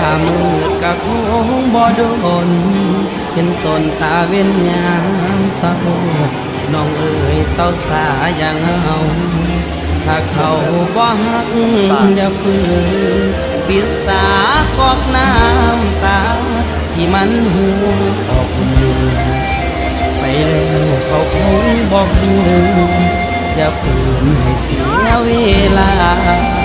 າມືດກະຄົງບໍ່ດົນ ເຫັນສົນຕາເວັນຍາມເຊົ້າ ນ້ອງເອີຍເຊົາສາຢ່າເຫງົາ ຖ້າເຂົາບໍ່ຮັກຢ່າຝືນ ປິດສາກອກນ້ຳຕາ ທີ່ມັນຮົ່ວອອກ ໄປແລ້ວເຂົາຄົງບໍ່ຄືນ ຢ່າຝືນໃຫ້ເສຍເວລາ.